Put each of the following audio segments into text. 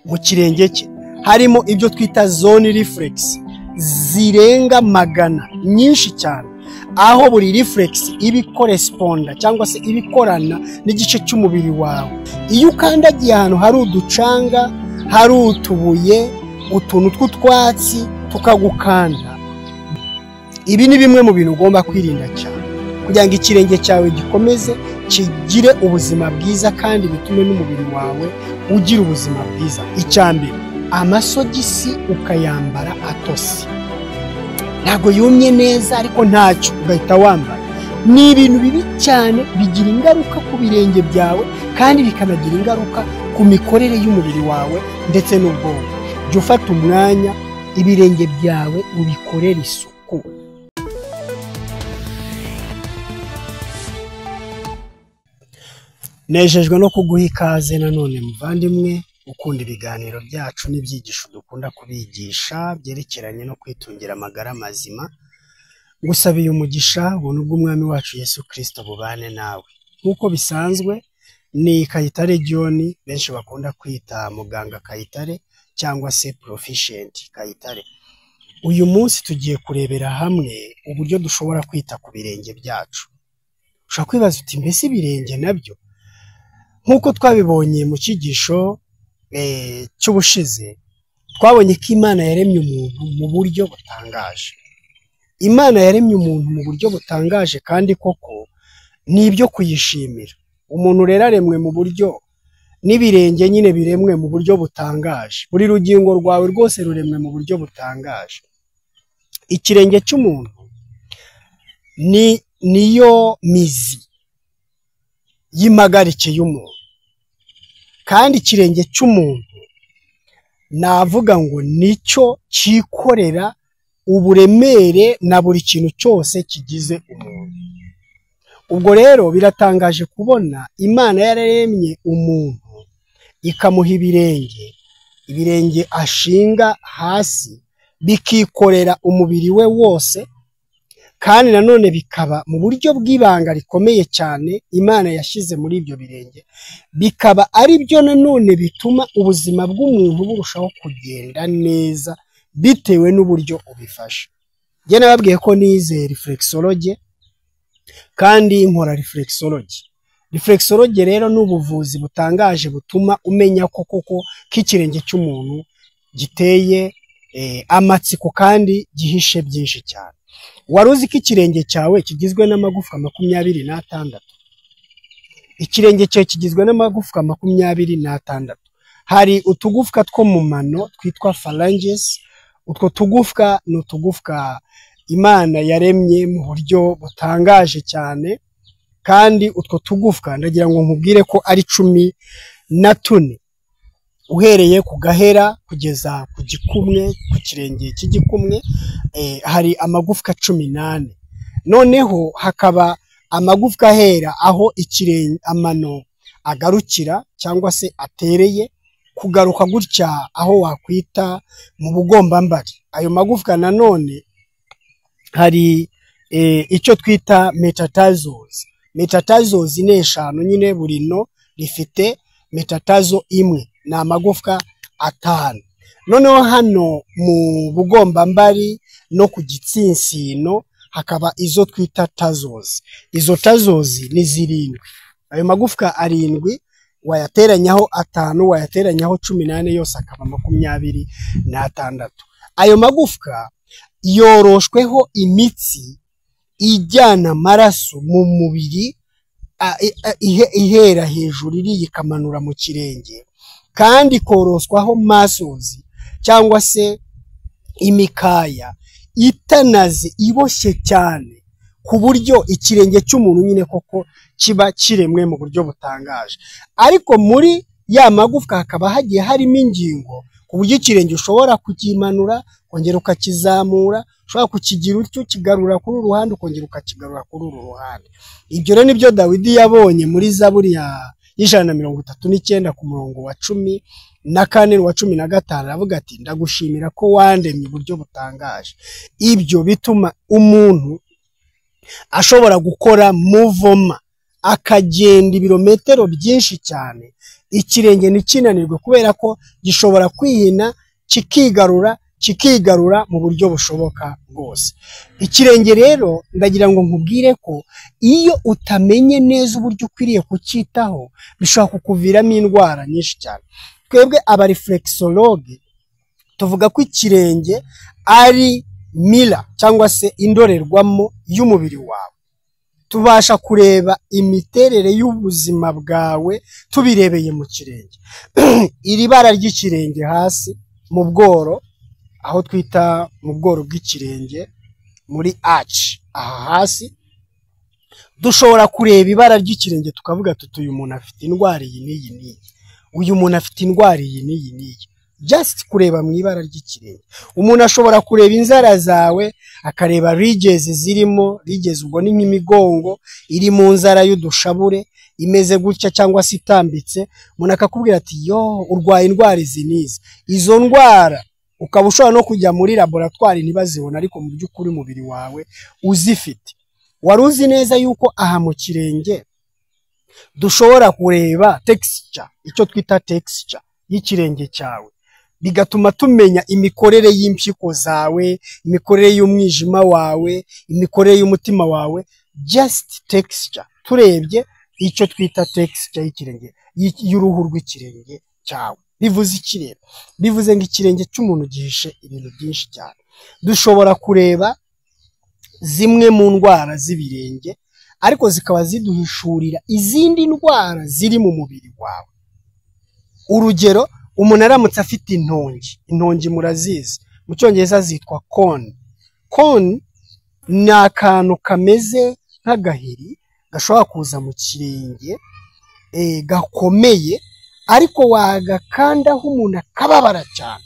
Mu kirenge cye harimo ibyo twita zone reflex zirenga magana nyinshi cyane, aho buri reflex iba ikoresponda cyangwa se iba ikorana n'igice cy'umubiri wawe. Iyo ukandagiye ahantu hari uducanga, hari utubuye, utuntu tw'utwatsi tukagukanda, ibi ni bimwe mu bintu ugomba kwirinda cyane kugira ngo ikirenge cyawe gikomeze kigire ubuzima bwiza kandi bitume n'umubiri wawe ugira ubuzima bwiza. Icya mbere, amasogisi ukayambara atose, ntabwo yumye neza ariko ntacyo ugahita wambara. Ni ibintu bibi cyane, bigira ingaruka ku birenge byawe kandi bikanagira ingaruka ku mikorere y'umubiri wawe ndetse n'ubwonko. Jya ufata umwanya ibirenge byawe ubikorere isuku. Nejejwe no kuguha ikaze nanone muvandimwe ukunda ibiganiro byacu n'ibyigisho dukunda kubigisha byerekeranye no kwitungira amagara mazima. Ngusabiye umugisha, ubuntu bw'Umwami wacu Yesu Kristo bubane nawe. Nk'uko bisanzwe ni Kayitare John, benshi bakunda kwita muganga Kayitare cyangwa se Proficient Kayitare. Uyu munsi tugiye kurebera hamwe uburyo dushobora kwita ku birenge byacu. Ushobora kwibaza uti mbese ibirenge nabyo? Nk'uko twabibonye mu cyigisho cy'ubushize, twabonye ko Imana yaremye umuntu mu buryo butangaje. Imana yaremye umuntu mu buryo butangaje kandi koko ni ibyo kuyishimira. Umuntu rero aremwe mu buryo, n'ibirenge nyine biremwe mu buryo butangaje. Buri rugingo rwawe rwose ruremwe mu buryo butangaje. Ikirenge cy'umuntu niyo mizi y'impagarike y'umuntu, kandi ikirenge cy'umuntu navuga ngo nicyo cyikorera uburemere na buri kintu cyose kigize umuntu. Ubwo rero biratangaje kubona Imana yararemye umuntu ikamuha ibirenge, ibirenge ashinga hasi bikikorera umubiri we wose, kandi nanone bikaba mu buryo bw'ibanga rikomeye cyane Imana yashyize muri ibyo birenge, bikaba ari byo nanone bituma ubuzima bw'umuntu burushaho kugenda neza bitewe n'uburyo ubifasha. Njye nababwiye ko nize reflexology kandi nkora reflexology. Reflexology rero ni ubuvuzi butangaje butuma umenya ko koko k'ikirenge cy'umuntu giteye amatsiko kandi gihishe byinshi cyane. Wari uzi ko ikirenge cyawe kigizwe n'amagufwa 26? Ikirenge cyawe kigizwe n'amagufwa 26. Hari utugufwa two mu mano twitwa phalanges. Utwo tugufwa ni utugufwa Imana yaremye mu buryo butangaje cyane, kandi utwo tugufwa ndagira ngo nkubwire ko ari 14, uhereye ku gahera kugeza ku gikumwe, ku kirenge cy'igikumwe hari amagufwa 14. Noneho hakaba amagufwa ahera aho ikirenge amano agarukira cyangwa se atereye, kugaruka gutya aho wakwita mu bugombambari. Ayo magufwa nanone hari icyo twita metatarsals. Metatarsals ni 5 nyine, buri no rifite metatazo imwe, ni amagufwa 5. Noneho hano mu bugombambari no ku gitsinsino hakaba izo twita tarsals. Izo tarsals ni 7. Ayo magufwa 7 wayateranyaho 5, wayateranyaho 14, yose akaba 26. Ayo magufwa yoroshweho imitsi ijyana amaraso mu mubiri, ihera hejuru iri ikamanura mu kirenge, kandi ikoroswaho muscles cyangwa se imikaya itanaze iboshye cyane, ku buryo ikirenge cy'umuntu nyine koko kiba kiremwe mu buryo butangaje. Ariko muri ya magufwa hakaba hagiye harimo ingingo, ku buryo ikirenge ushobora kukimanura ukongera ukakizamura, ushobora kukigira utyo ukigarura kuri uru ruhande ukongera ukakigarura kuri uru ruhande. Ibyo rero nibyo Dawidi yabonye muri Zaburi ya 139 ku murongo wa 14 wa 15, aravuga ati ndagushimira ko wandemye uburyo butangaje. Ibyo bituma umuntu ashobora gukora muvoma akagenda ibirometero byinshi cyane Ikirenge ntikinanirwe kubera ko gishobora kwihina kikigarura, kikigarura mu buryo bushoboka bwose. Ikirenge rero ndagira ngo nkubwire ko iyo utamenye neza uburyo ukwiriye kucyitaho bishobora kukuviramo indwara nyinshi cyane. Twebwe abareflexologue tuvuga ko ikirenge ari mirror cyangwa se indorerwamo y'umubiri wawe. Tubasha kureba imiterere y'ubuzima bwawe tubirebeye mu kirenge. Iri bara ry'ikirenge hasi mu bworo, aho twita mu bworo bw'ikirenge muri arch, aha hasi dushobora kureba ibara ry'ikirenge tukavuga tuti uyu muntu afite indwara iyi n'iyi n'iyi, uyu muntu afite indwara iyi n'iyi n'iyi. Just kureba mu ibara ry'ikirenge. Umuntu ashobora kureba inzara zawe akareba ridges zirimo, ridges ubwo ni nk'imigongo iri mu nzara y'udushabure imeze gutya cyangwa se itambitse, umuntu akakubwira ati yo urwaye indwara izi n'izi. Izo ndwara ukaba ushobora no kujya muri laboratwari ntibazibone, ariko mu by'ukuri umubiri wawe uzifite. Wari uzi neza yuko aha mu kirenge dushobora kureba texture, icyo twita texture y'ikirenge cyawe, bigatuma tumenya imikorere y'impyiko zawe, imikorere y'umwijima wawe, imikorere y'umutima wawe, just texture. Turebye icyo twita texture y'ikirenge, y'uruhu rw'ikirenge cyawe. Bivuze iki rero? Bivuze ngo ikirenge cy'umuntu gihishe ibintu byinshi cyane. Dushobora kureba zimwe mu ndwara z'ibirenge, ariko zikaba ziduhishurira izindi ndwara ziri mu mubiri wawe. Urugero, umuntu aramutse afite intongi, intongi murazizi, mu cyongereza zitwa corn. Corn ni akantu kameze nk'agaheri gashobora kuza mu kirenge, gakomeye, ariko wagakandaho umuntu akababara cyane.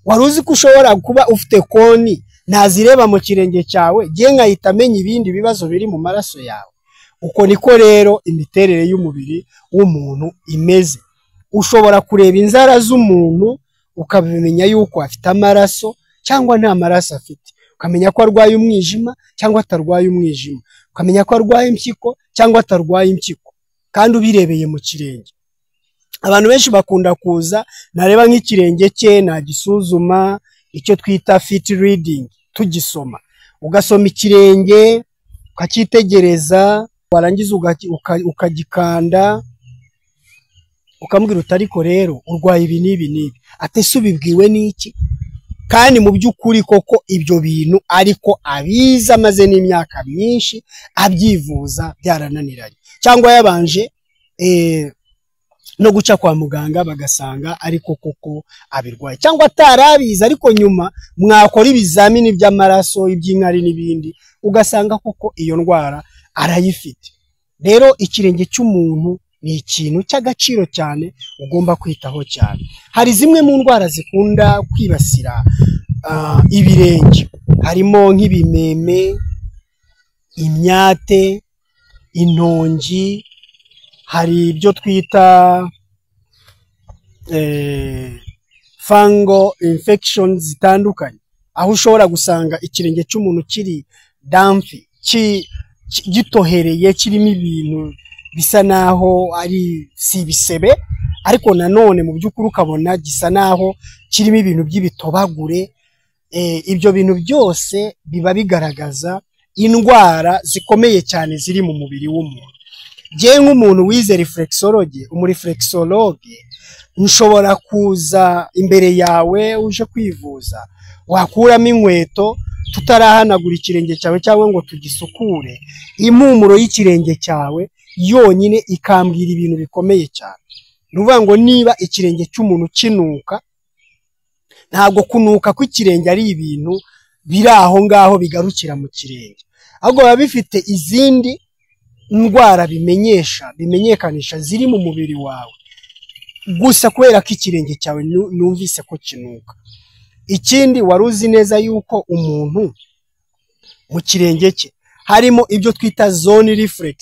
Wari uzi ko ushobora kuba ufite corn, nazireba mu kirenge cyawe, ngiye nkahita amenya ibindi bibazo biri mu maraso yawe? Uko niko rero imiterere y'umubiri w'umuntu imeze. Ushobora kureba inzara z'umuntu ukabimenya yuko afite amaraso cyangwa nta maraso afite, ukamenya ko arwaye umwijima cyangwa atarwaye umwijima, ukamenya ko arwaye impyiko cyangwa atarwaye impyiko, kandi ubirebeye mu kirenge. Abantu benshi bakunda kuza, nareba nk'ikirenge cye nagisuzuma, icyo twita feet reading, tugisoma. Ugasoma ikirenge ukacyitegereza, warangiza ukagikanda, ukamubwira uti ariko rero urwaye ibi n'ibi n'ibi. Ati ese ubibwiwe n'iki? Kandi mu by'ukuri koko ibyo bintu ariko abizi, amaze n'imyaka myinshi abyivuza byarananiranye, cyangwa yabanje no guca kwa muganga bagasanga ariko koko abirwaye, cyangwa atarabizi, ariko nyuma mwakora ibizamini by'amaraso, iby'inkari n'ibindi, ugasanga koko iyo ndwara arayifite. Rero ikirenge cy'umuntu ni ikintu cy'agaciro cyane ugomba kwitaho cyane. Hari zimwe mu ndwara zikunda kwibasira ibirenge, harimo nk'ibimeme, imyate, intongi, hari ibyo twita fungal infections zitandukanye, aho ushobora gusanga ikirenge cy'umuntu kiri damp, gitohereye, kirimo ibintu bisa naho ari si ibisebe, ariko nanone mu by'ukuri ukabona gisa naho kirimo ibintu by'ibitobagure. Ibyo bintu byose biba bigaragaza indwara zikomeye cyane ziri mu mubiri w'umuntu. Njyewe nk'umuntu wize reflexology, umureflexologue, nshobora kuza imbere yawe uje kwivuza, wakuramo inkweto tutarahanagura ikirenge cyawe cyangwa ngo tugisukure, impumuro y'ikirenge cyawe yonyine ikambwira ibintu bikomeye cyane. Ni ukuvuga ngo niba ikirenge cy'umuntu kinuka, ntabwo kunuka kw'ikirenge ari ibintu biri aho ngaho bigarukira mu kirenge, ahubwo biba bifite izindi ndwara bimenyesha, bimenyekanisha ziri mu mubiri wawe, gusa kubera ko ikirenge cyawe numvise ko kinuka. Ikindi, wari uzi neza yuko umuntu mu kirenge cye harimo ibyo twita zone reflex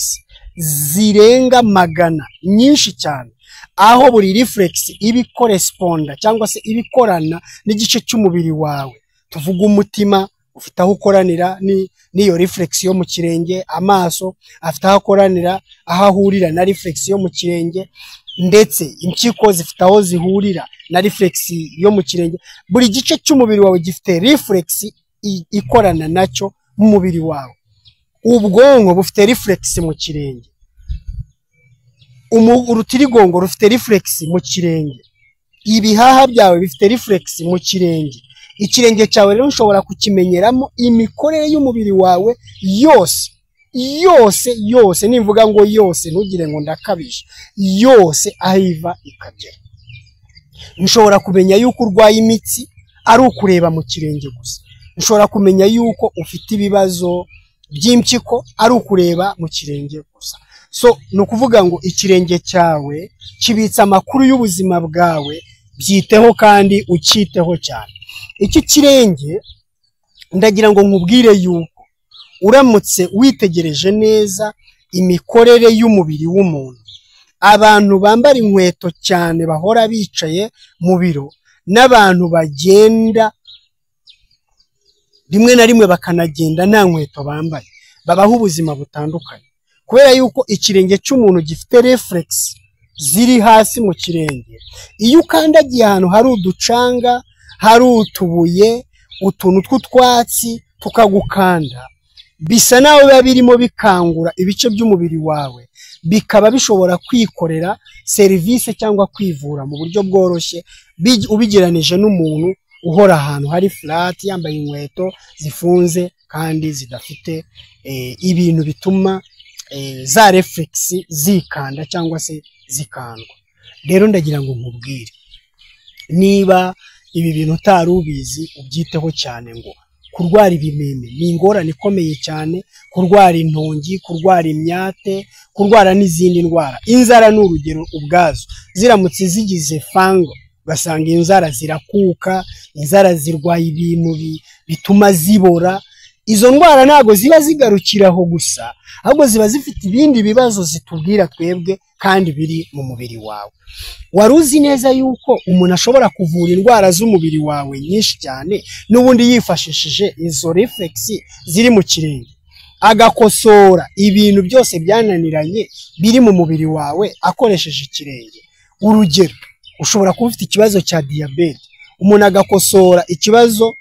zirenga 100, nyinshi cyane, aho buri reflex iba ikoresponda cyangwa se iba ikorana n'igice cy'umubiri wawe? Tuvuga umutima ufite aho ukoranira n'iyo reflex yo mu kirenge, amaso afite aho akoranira, aho ahurira na reflex yo mu kirenge. Ndetse impyiko zifite aho zihurira na reflex yo mu kirenge. Buri gice cy'umubiri wawe gifite reflex ikorana nacyo mu mubiri wawe. Ubwonko bufite reflex mu kirenge, urutirigongo rufite reflex mu kirenge, ibihaha byawe bifite reflex mu kirenge. Ikirenge cyawe rero ushobora kukimenyeramo imikorere y'umubiri wawe yose yose yose. Nimvuga ngo yose ntugire ngo ndakabije, yose aho iva ikagera. Nshobora kumenya yuko urwaye imitsi ari ukureba mu kirenge gusa. Nshobora kumenya yuko ufite ibibazo by'impyiko ari ukureba mu kirenge gusa. So ni ukuvuga ngo ikirenge cyawe kibitse amakuru y'ubuzima bwawe, byiteho kandi ucyiteho cyane. Iki kirenge ndagira ngo nkubwire yuko uramutse witegereje neza imikorere y'umubiri w'umuntu, abantu bambara inkweto cyane bahora bicaye mu biro, n'abantu bagenda rimwe na rimwe bakanagenda nta nkweto bambaye, babaho ubuzima butandukanye. Kubera yuko ikirenge cy'umuntu gifite reflex ziri hasi mu kirenge, iyo ukandagiye ahantu hari uducanga, hari utubuye, utuntu tw'utwatsi tukagukanda, bisa naho biba birimo bikangura ibice by'umubiri wawe, bikaba bishobora kwikorera serivisi cyangwa kwivura mu buryo bworoshye, ubigeranije n'umuntu uhora ahantu hari flat yambaye inkweto zifunze kandi zidafite ibintu bituma za reflex zikanda cyangwa se zikandwa. Rero ndagira ngo nkubwire, niba ibi bintu utari ubizi ubyiteho cyane. Ngo kurwara ibimeme ni ingorane ikomeye cyane, kurwara intongi, kurwara imyate, kurwara n'izindi ndwara. Inzara ni urugero ubwazo, ziramutse zigize fango ugasanga inzara zirakuka, inzara zirwaye ibintu bituma zibora. Izo ndwara ntabwo ziba zigarukira aho gusa, ahubwo ziba zifite ibindi bibazo zitubwira twebwe kandi biri mu mubiri wawe. Wari uzi neza yuko umuntu ashobora kuvura indwara z'umubiri wawe nyinshi cyane n'ubundi yifashishije izo reflex ziri mu kirenge, agakosora ibintu byose byananiranye biri mu mubiri wawe akoresheje ikirenge. Urugero, ushobora kuba ufite ikibazo cya diyabete, umuntu agakosora ikibazo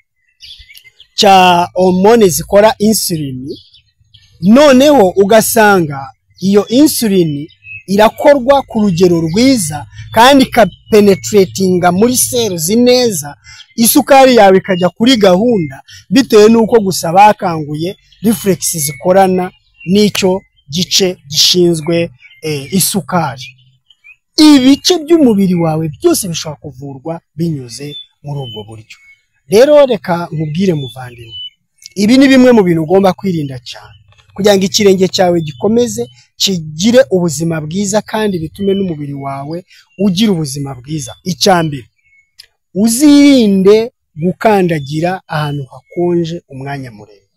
cya hormone zikora insulini, noneho ugasanga iyo insulini irakorwa ku rugero rwiza kandi ikapenetratinga muri cells neza, isukari yawe ikajya kuri gahunda, bitewe n'uko gusa bakanguye reflex zikorana n'icyo gice gishinzwe isukari. Ibice by'umubiri wawe byose bishobora kuvurwa binyuze muri ubwo buryo. Rero reka nkubwire muvandimwe, ibi ni bimwe mu bintu ugomba kwirinda cyane kugira ngo ikirenge cyawe gikomeze kigire ubuzima bwiza kandi bitume n'umubiri wawe ugira ubuzima bwiza. Icya mbere, uzirinde gukandagira ahantu hakonje umwanya muremure.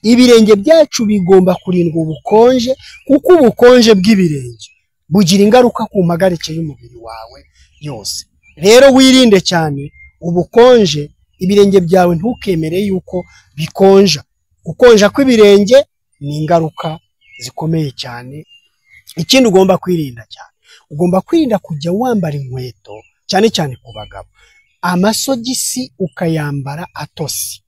Ibirenge byacu bigomba kurindwa ubukonje, kuko ubukonje bw'ibirenge bugira ingaruka ku mpagarike y'umubiri wawe yose. Rero wirinde cyane ubukonje, ibirenge byawe ntukemere yuko bikonja. Gukonja kw'ibirenge ni ingaruka zikomeye cyane. Ikindi ugomba kwirinda cyane, ugomba kwirinda kujya wambara inkweto, cyane cyane ku bagabo, amasogisi ukayambara atose,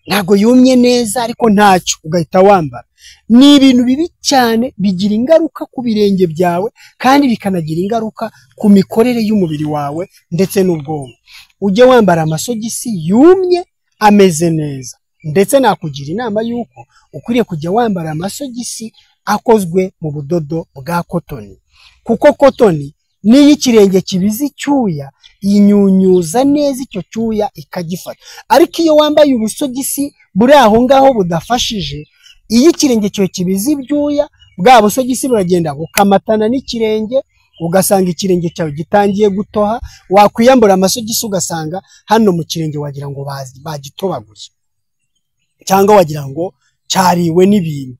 ntabwo yumye neza ariko ntacyo ugahita wambara. Ni ibintu bibi cyane, bigira ingaruka ku birenge byawe kandi bikanagira ingaruka ku mikorere y'umubiri wawe ndetse n'ubwonko. Ujye wambara amasogisi yumye ameze neza, ndetse nakugira inama y'uko ukwiriye kujya wambara amasogisi akozwe mu budodo bwa kotoni, kuko kotoni n'iyo ikirenge kibize icyuya inyunyuza neza icyo cyuya ikagifata. Ariko iyo wambaye ubusogisi buri aho ngaho budafashije, iyo ikirenge cyawe kibize ibyuya, bwa busogisi buragenda bukamatana n'ikirenge, ugasanga ikirenge cyawe gitangiye gutoha. Wakwiyambura amasogisi ugasanga hano mu kirenge wagira ngo bagitobaguye, cyangwa wagira ngo cyariwe n'ibintu.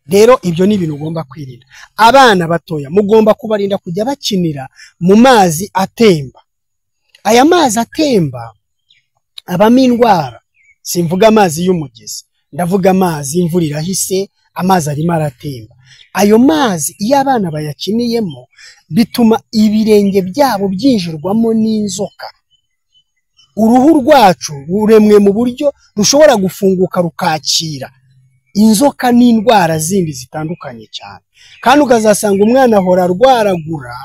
Rero ibyo ni ibintu ugomba kwirinda. Abana batoya mugomba kubarinda kujya bakinira mu mazi atemba. Aya mazi atemba abamo indwara. Simvuga amazi y'umugezi, ndavuga amazi imvura irahise Amazi arimo aratemba. Ayo mazi iyo abana bayakiniyemo bituma ibirenge byabo byinjirwamo n'inzoka. Uruhu rwacu ruremwe mu buryo rushobora gufunguka rukakira inzoka n'indwara zindi zitandukanye cyane. Kandi ukazasanga umwana ahora arwaragura,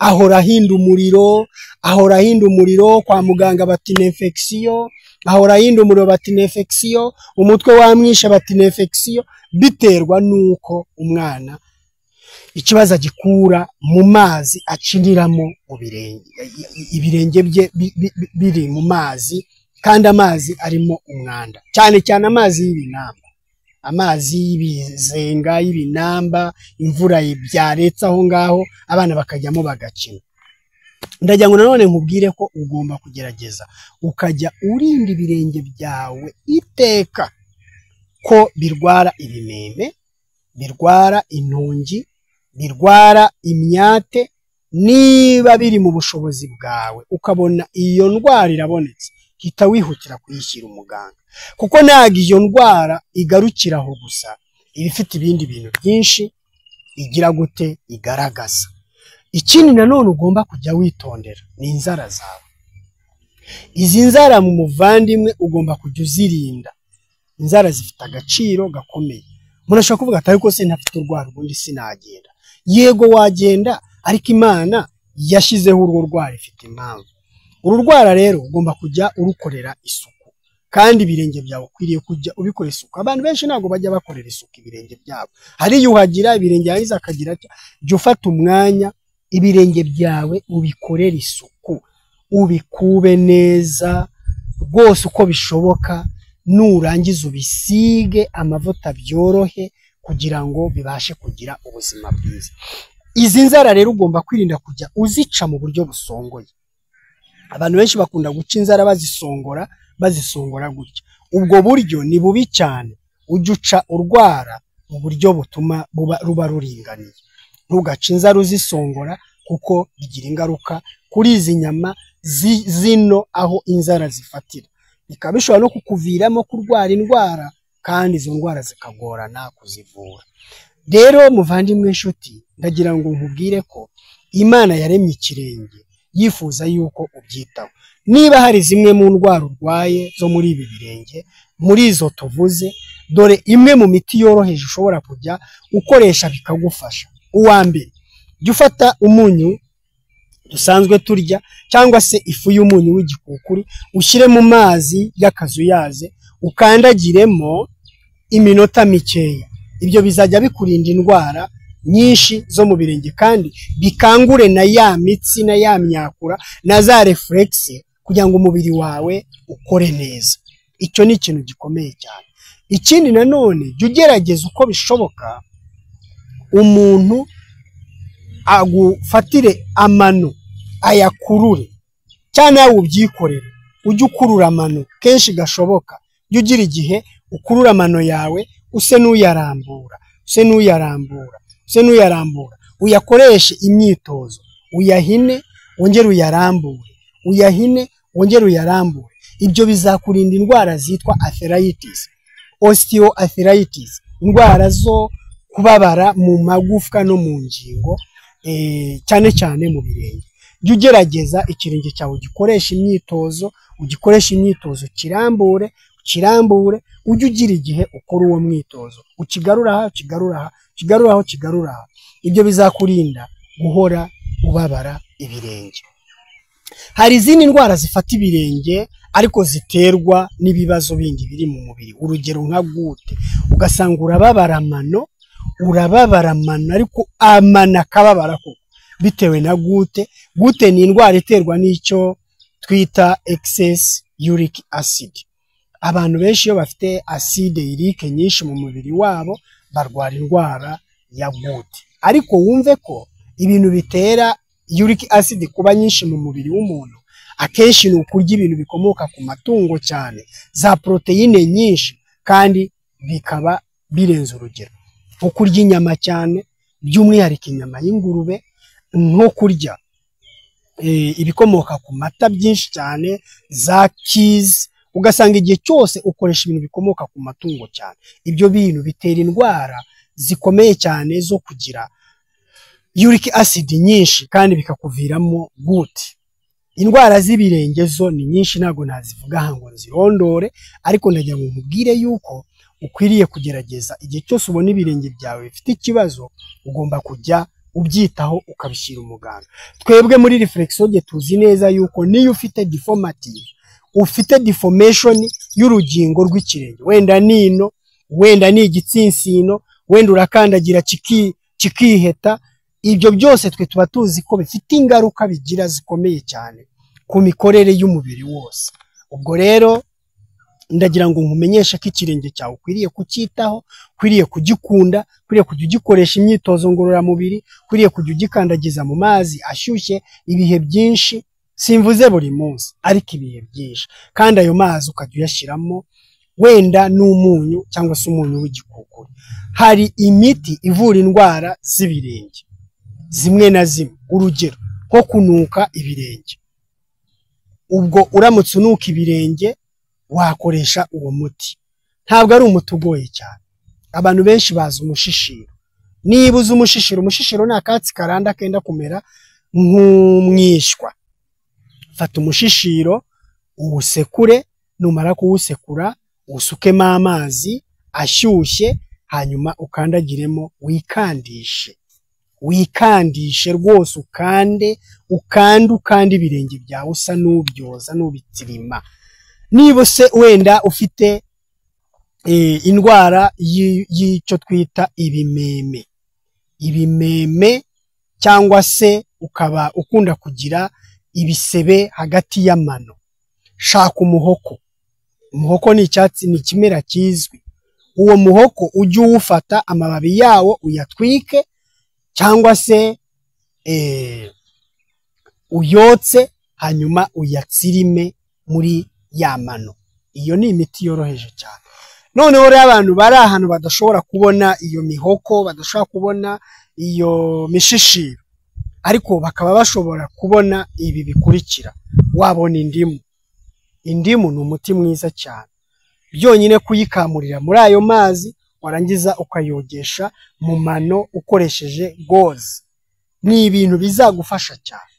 ahora ahinda umuriro, ahora ahinda umuriro, kwa muganga bati ni infection, ahora ahinda umuriro bati ni infection, umutwe wamwishe bati ni infection, biterwa n'uko umwana ikibazo agikura mu mazi akiniramo mu birenge, ibirenge bye biri mu mazi, kandi amazi arimo umwanda, cyane cyane amazi y'ibinamba, amazi y'ibizenga y'ibinamba, imvura byaretse aho ngaho abana bakajyamo bagakina. Ndagira ngo nanone nkubwire ko ugomba kugerageza ukajya urinda ibirenge byawe iteka ko birwara ibimeme, birwara intungi, birwara imyate. Niba biri mu bushobozi bwawe ukabona iyo ndwara irabonetse, hita wihutira kuyishyira umuganga, kuko ntabwo iyo ndwara igarukira aho gusa, iba ifite ibindi bintu byinshi igira gute igaragaza. Ikindi nanone ugomba kujya witondera ni inzara zawe. Izi nzara mu muvandimwe ugomba kujya uzirinda. Inzara zifite agaciro gakomeye. Umuntu ashobora kuvuga ati ariko se ntafite urwara ubundi sinagenda. Yego wagenda, ariko Imana yashyizeho urwo rwara ifite impamvu. Uru rwara rero ugomba kujya urukorera isuku, kandi ibirenge byawe ukwiriye kujya ubikora isuku. Abantu benshi ntabwo bajya bakorera isuku ibirenge byabo. Hariyuhagira ibirenge yarangiza akagira atya. Jya ufata umwanya ibirenge byawe ubikorere isuku, ubikube neza rwose uko bishoboka, nurangiza ubisige amavuta byorohe kugira ngo bibashe kugira ubuzima bwiza. Izi nzara rero ugomba kwirinda kujya uzica mu buryo busongoye. Abantu benshi bakunda guca inzara bazisongora, bazisongora gutya. Ubwo buryo ni bubi cyane. Ujya uca urwara mu buryo butuma ruba ruringaniye. Ntugace inzara uzisongora kuko bigira ingaruka kuri izi nyama zino aho inzara zifatira. Bikaba bishobora no kukuviramo kurwara indwara, kandi izo ndwara zikagorana kuzivura. Rero muvandimwe nshuti, ndagira ngo nkubwire ko Imana yaremye ikirenge yifuza yuko ubyitaho. Niba hari zimwe mu ndwara urwaye zo muri ibi birenge, muri izo tuvuze, dore imwe mu miti yoroheje ushobora kujya ukoresha bikagufasha. Uwa mbere, jya ufata umunyu dusanzwe turya cyangwa se ifu y'umunyu w'igikukuri, ushyire mu mazi y'akazuyaze, ukandagiremo iminota mikeya. Ibyo bizajya bikurinda indwara nyinshi zo mu birenge, kandi bikangure na ya mitsi na ya myakura na za reflexe kugira ngo umubiri wawe ukore neza. Icyo ni ikintu gikomeye cyane. Ikindi nanone, jya ugerageza uko bishoboka umuntu agufatire amano ayakurure, cyangwa nawe ubyikorere, ujye ukurura amano kenshi gashoboka. Jya ugira igihe ukurura amano yawe use n'uyarambura, use n'uyarambura, use n'uyarambura, uyakoreshe imyitozo, uyahine wongere uyarambure, uyahine wongere uyarambure. Ibyo bizakurinda indwara zitwa arthritis, osteoarthritis, indwara zo kubabara mu magufwa no mu ngingo, cyane cyane mu birenge. Jya ugerageza ikirenge cyawe ugikoresha imyitozo, ugikoresha imyitozo kirambure, kirambure, ujye ugira igihe ukora uwo mwitozo, ukigarura aha, ukigarura aha, ukigarura aho, ukigarura aha. Ibyo bizakurinda guhora ubabara ibirenge. Hari izindi ndwara zifata ibirenge ariko ziterwa n'ibibazo bindi biri mu mubiri. Urugero nka gute, ugasanga urababara amano, urababara amano ariko amano akababara koko bitewe na gute. Gute ni indwara iterwa n'icyo twita excess uric acid. Abantu benshi iyo bafite acide urique nyinshi mu mubiri wabo barwara indwara ya gute. Ariko wumve ko ibintu bitera uric acid kuba nyinshi mu mubiri w'umuntu akenshi ni ukurya ibintu bikomoka ku matungo cyane, za poroteyine nyinshi, kandi bikaba birenze urugero. Nko kurya inyama cyane, by'umwihariko inyama y'ingurube, nko kurya ibikomoka ku mata byinshi cyane, za kizi, Ugasanga igihe cyose ukoresha ibintu bikomoka ku matungo cyane. Ibyo bintu bitera indwara zikomeye cyane zo kugira uric acid nyinshi, kandi bikakuviramo goutte. Indwara z'ibirenge zo ni nyinshi, ntabwo nazivuga aha ngo nzirondore, ariko ndagira ngo nkubwire yuko ukwiriye kugerageza igihe cyose ubona ibirenge byawe bifite ikibazo, ugomba kujya ubyitaho ukabishyira umuganga. Twebwe muri reflexology tuzi neza yuko niyo ufite deformity, ufite deformation y'urugingo rw'ikirenge, wenda nino, wenda ni igitsinsino, wenda urakandagira kikiheta, ibyo byose twe tuba tuzi ko bifite ingaruka bigira zikomeye cyane ku mikorere y'umubiri wose. Ubwo rero ndagira ngo nkumenyeshe ko ikirenge cyawe ukwiriye kucyitaho, ukwiriye kugikunda, ukwiriye kujya ugikoresha imyitozo ngororamubiri, ukwiriye kujya ugikandagiza mu mazi ashyushye ibihe byinshi, simvuze buri munsi ariko ibihe byinshi, kandi ayo mazi ukajya uyashyiramo wenda n'umunyu cyangwa se umunyu w'igikukuru. Hari imiti ivura indwara z'ibirenge zimwe na zimwe, urugero nko kunuka ibirenge. Ubwo uramutse unuka ibirenge wakoresha uwo muti. Ntabwo ari umuti ugoye cyane. Abantu benshi bazi umushishiro. Niba uzi umushishiro, umushishiro ni akatsi karanda kenda kumera nk'umwishywa. Fata umushishiro uwusekure, numara kuwusekura usukemo amazi ashyushye, hanyuma ukandagiremo, wikandishe. Wikandishe rwose, ukande ukande ukande ibirenge byawe usa n'ubyoza n'ubitsirima. Niba se wenda ufite indwara y'icyo twita ibimeme, ibimeme cyangwa se ukaba ukunda kugira ibisebe hagati y'amano, shaka umuhoko. Umuhoko ni icyatsi, ni ikimera kizwi. Uwo muhoko ujye uwufata amababi yawo uyatwike cyangwa se uyotse, hanyuma uyatsirime muri ya mano. Iyo ni imiti yoroheje cyane. Noneho rero abantu bari ahantu badashobora kubona iyo mihoko, badashobora kubona iyo mishishiro, ariko bakaba bashobora kubona ibi bikurikira. Wabona indimu. Indimu ni umuti mwiza cyane. Byonyine kuyikamurira muri ayo mazi, warangiza ukayogesha mu mano ukoresheje goze, ni ibintu bizagufasha cyane.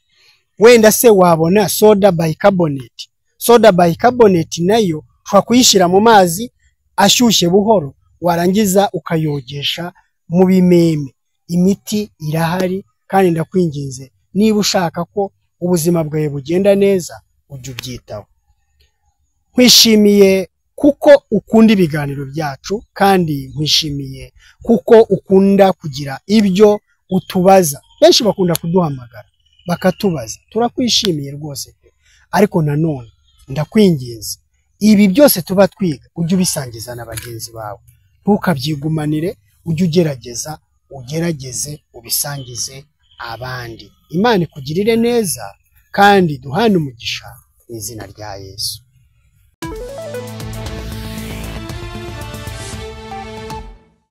Wenda se wabona soda bicarbonate. Soda bicarbonate nayo ushobora kuyishyira mu mazi ashyushye buhoro, warangiza ukayogesha mu bimeme. Imiti irahari, kandi ndakwinginze niba ushaka ko ubuzima bwawe bugenda neza ujye ubyitaho. Nkwishimiye kuko ukunda ibiganiro byacu, kandi nkwishimiye kuko ukunda kugira ibyo utubaza. Benshi bakunda kuduhamagara bakatubaza, turakwishimiye rwose pe. Ariko nanone ndakwinginze, ibi byose tuba twiga ujye ubisangiza na bagenzi bawe, ntukabyigumanire, ujye ugerageza ugerageze ubisangize abandi. Imana ikugirire neza kandi duhane umugisha mu izina rya Yesu.